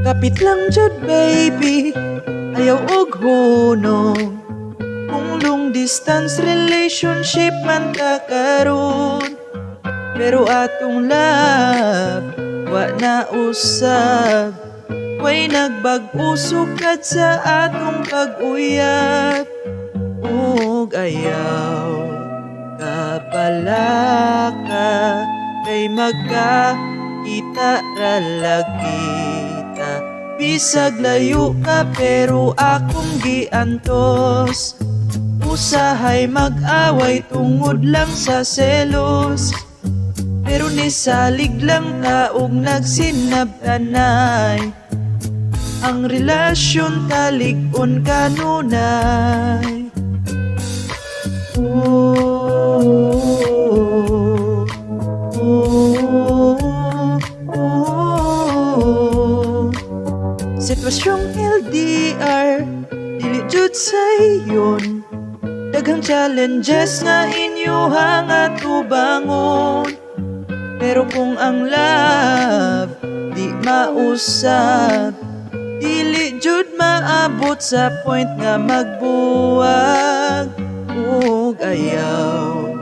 Kapit lang jud, baby, ayaw og hunong. Kung long distance relationship man ta karon, pero atong love wa na usab. Way nagbag-o sukad sa atong pag-uyab. Ug ayaw kabalaka kay magkakita ra lagi ta. Bisag layo ka, pero akong giantos. Usahay mag-away tungod lang sa selos, pero nisalig lang ta og nagsinabtanay. Ang relasyon ta lig-on kanunay. Oh. Sitwasyong LDR, dili jud sayon. Daghang challenges nga inyuhang atubangon. Pero kung ang love di mausab, dili jud maabot sa point nga magbuwag. Ug ayaw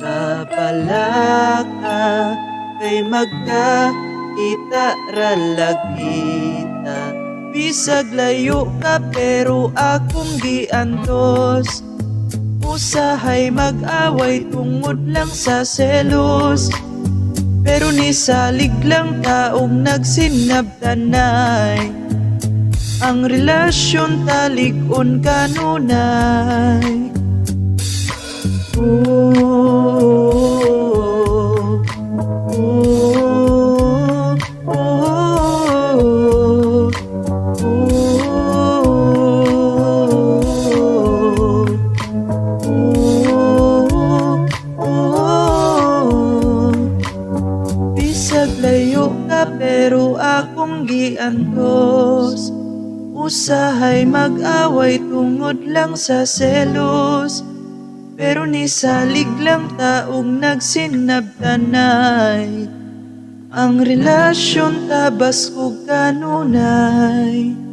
kabalaka kay magkakita ra lagi ta. Bisag layo ka, pero akong giantos. Usahay mag-away tungod lang sa selos, pero nisalig lang ta og nagsinabtanay. Ang relasyon ta lig-on kanunay. Oh. Bisag layo ka, pero akong giantos. Usahay mag-away tungod lang sa selos, pero nisalig lang ta og nagsinabtanay. Ang relasyon ta baskog kanunay.